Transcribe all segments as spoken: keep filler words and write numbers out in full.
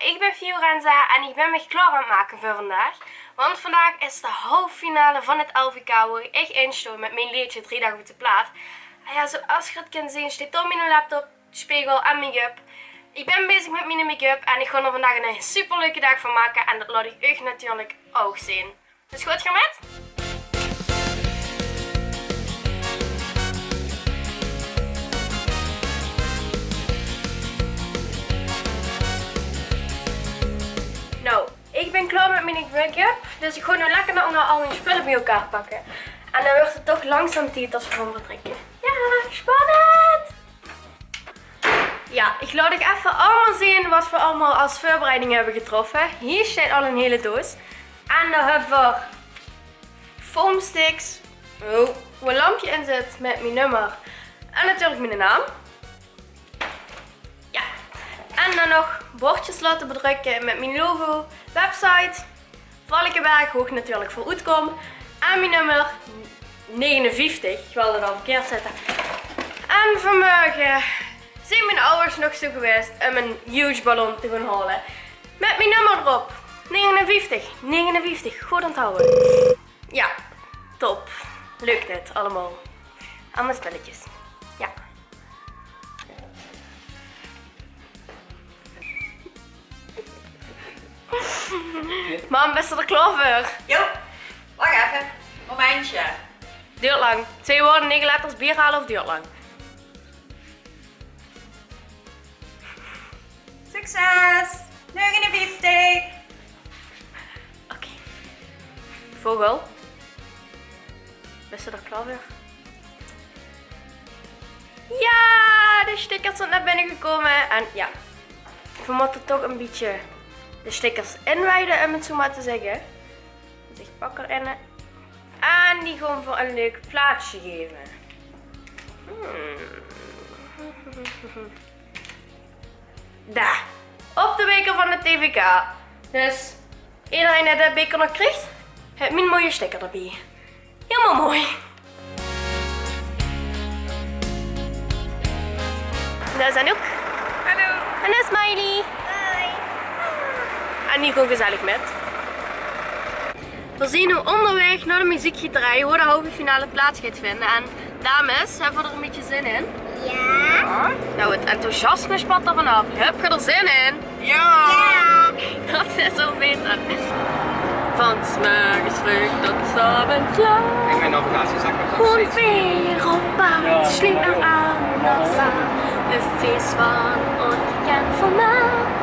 Ich bin Fiorenza en ich bin mich klaor aan 't make veur vandaag. Want vandaag is de halve finale van 't L V K, wo ich in stoon mit mien leedje Drie daag oet de plaat. En jao, zoeas geer 't kint zeen, steit dao miene laptop, spegel en make-up. Ich bin bezig mit miene make-up en ich gaon d'r vandaag 'ne superleuke daag van make en det laot ich uch natuurlik ouch zeen. Dus gaot geer mit? Noe, ich bin klaor mit mien make-up, dus ich gaon noe lekker nao ónger al mien spulle bie-ein pakke. En dan wuuert 't toch langzaam tied det v'r gaon vertrèkke. Jao, spannend! Jao, ich laot uch effe allemaol zeen waat v'r allemaol es veurbereiding höbbe getroffe. Hie steit al 'n hiel doos. En dao höbbe v'r foamsticks, oh, wo 'n lampje in zit mit mien nummer. En natuurlik miene naam. Jao. En dan nog bordjes laote bedrökke mit mien logo, website, Valkeberg, wo ich natuurlik veur oetkóm. En mien nummer, negenenvieftig, ich wól 't al verkeerd zitte. En vanmorge zeen mien awwers nog zoe gewaes um 'n huge ballon te gaon haole. Mit mien nummer d'rop. Negenenvieftig, negenenvieftig, good onthawwe. Jao, top. Leuk dit allemaol. Allemaol spulletjes. Jao. Mam, bis se d'r klaor veur? Jao. Wach effe. Momentje. Duurt lang. Twee woorde, nege letters, bier haole of duurt lang? Succes! Negenenvieftig! Oké. Vogel. Bis se d'r klaor veur? Jao, de stickers zeen nao binne gekómme. En jao, v'r mótte toch e bietje de stickers inwiede, um 't zoe mer te zègke. Dus ich pak d'r eine. En die gaon v'r e leuk plaatsje gaeve. Hmm. Dao. Op de beker van 't T V K. Dus ederein dae de beker nog krieg, haet mien mooie sticker d'rbie. Hielemaol mooi. En dao is Anouk. Hallo. En dao is Miley. Hoi. En die gaon gezellig mit. V'r zeen noe óngerwaeg nao de meziekgieterie, wo de halve finale plaats geit vinje. En dames, höb geer d'r e bietje zin in? Jao. Jao? Noe, 't enthousiasme spat d'r vanaaf. Höb geer d'r zin in? Jao! Jao! Det is al baeter. Van 's morges vreug tot 's aoves laat. Ich meen, navigatie zag nog steeds. Gewoon weer op pad, slim eraan, nog aan. Ein fees van óngekend formaat.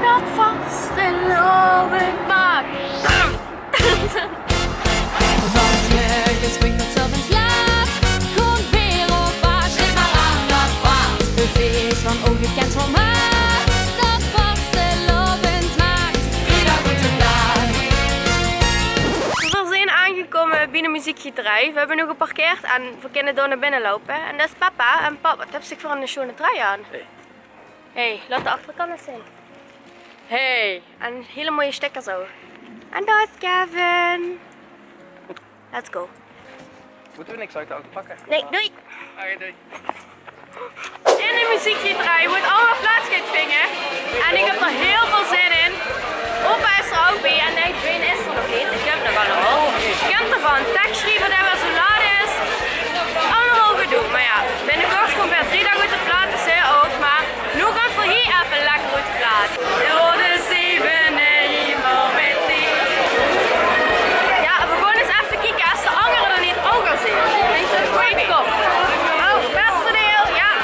Det vastelaovend maak. Van 's morges vreug tot 's aoves laat. Gewoon weer op pad, slim eraan, det vaart. Ein fees van óngekend formaat. Det vastelaovend maak. Drie daag oet de plaat. V'r zeen aangekómme bie de meziekgieterie. V'r höbbe noe geparkeerd en v'r kinne door nao binne loupe. En det is papa. En pap, waat höbs se veur ein sjoon trui aan? Hey. Hey, laot de achterkant ins zeen. Hey, en hiel mooie stickers ouch. En dao is Kevin. Let's go. Mótte v'r niks oet de auto pakke? Nae, doei. Oké, doei. In de meziekgieterie, wo 't allemaol plaats geit vinje. En ich höb d'r hiel väöl zin in. Opa is d'r ouch bie en ich weit 't nog neet. Ich höb nog allemaol. Kènt geer 't van, teks sjrieve det 't zoe laat is. Allemaol gedoe, mer jao, binnekort kómme v'r drie daag oet de plaat, dus ouch mer. Noe gaon v'r hie effe lekker oet de plaat. Door de zevende hemel mit dich. Jao, v'r gaon ins effe kieke es de angere d'r neet ouch al zeen. Kóm. Oh, personeel, jao.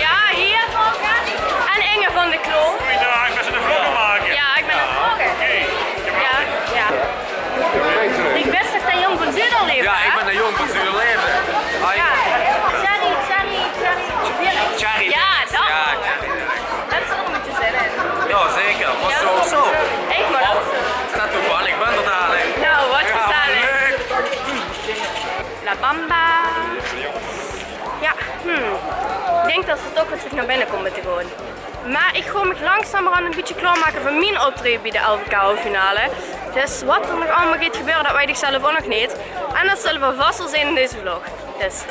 Jao, hie. En Inge van de Kloon. Goeiedaag, bès se aan 't vlogge, Mark? Jao, ich bön aan 't vlogge. Oké. Jao, jao. Ich bès toch de jóng van Zuderleve, hè? Jao, ich bön de jóng van Zuderleve. Hoi. Jao. Thierry, Thierry, Thierry. Thierry. Jao, det. Jao, Thierry. Höbs se d'r ein bietje zin in? Jao, zeker. Waas zoe of zoe. Ich mót ouch. Is det toevallig? Ich bön d'r dalik. Nou, waat gezellig. Leuk. La Bamba. Jao, hm. Ich dink det v'r toch weer trök nao binne kómme te gaon. Mer ich gaon mich langzamerhand ein bietje klaormake veur mien optraeje bie de L V K halve finale. Dus waat d'r nog allemaol geit gebeure, det weit ich zelf ouch nog neet. En det zölle v'r vas waal zeen in deze vlog. Dus,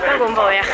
dan kómme v'r weer.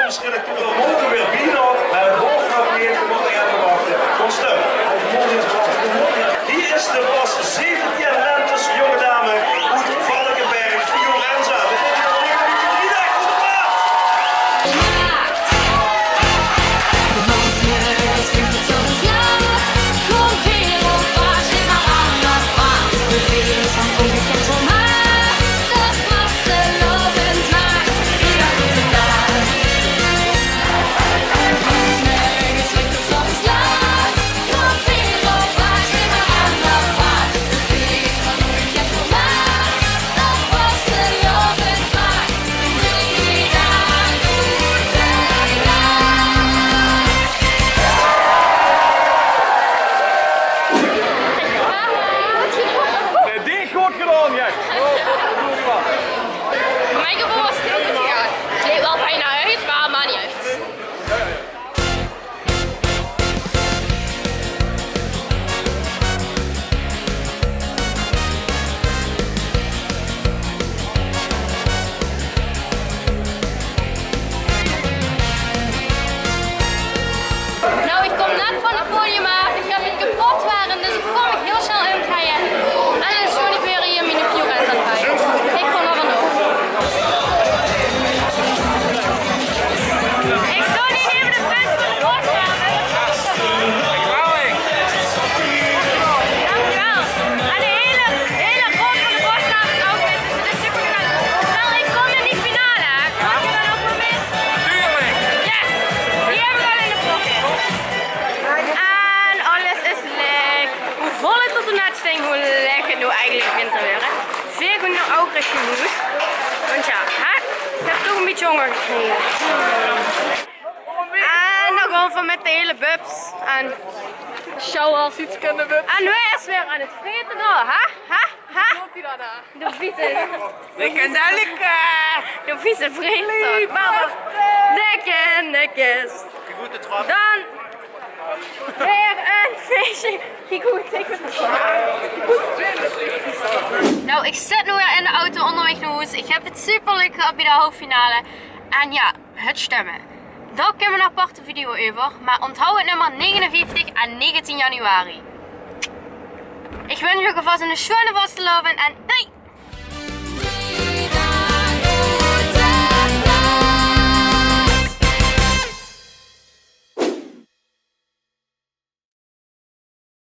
Redacteur, veer moge weer bienao, mer 't hoofd nog neet, veer mótte effe wachte. Kóm, stum. Hie is de pas zeventien lentes jónge dame oet Valkeberg, Fiorenza. Veer mótte nog effe bienao. Eh, die is good gedaon, jóng. Mien geveul waas 't hiel good gegaange. 't Leet waal bienao oet, mer maak neet oet. Nou, ich kóm net van 't podium aaf. Ich höb 't kepot waere, dus ich kóm mich hiel snel umkleie. En dan sjtoon ich weer hie in mien Fiorenza-trui. Ich kóm d'r vandoor. Ich sjtoon hie neve de prins van de Bosnamen. Dankjewel. En de hele, hele raod van de Bosnamen is ouch mit, dus 't is super gezellig. Stel, ich kóm in die finale, hè? Maak ich dan ouch weer mit? Tuurlijk. Yes! Die höb ich al in de pocket. En alles is lèk. Wie vol 't tot 't net stóng, wie lèk 't noe eigelik begint te waere. Veer gaon noe ouch richting hoes. Want jao, hè? Ich höb toch e bietje hónger gekrege. En dan gaon veer mit de hele bubs en sjouwers. En wae is weer aan 't vrete dao, hè? Hè? Hè? De vieze. De vieze vreter. Lekker, lekker. Dan weer e feesje. Kiek wie good ich 't. Nou, ich zit noe weer in de auto óngerwaeg nao hoes. Ich höb 't super leuk gehad bie de halve finale. En jao, 't sjtömme. Dao kómme v'r 'n aparte video euver, mer ónthou 't nummer negenenvieftig en negentien januari. Ich wins uch alvas 'ne sjoene vastelaovend en doei!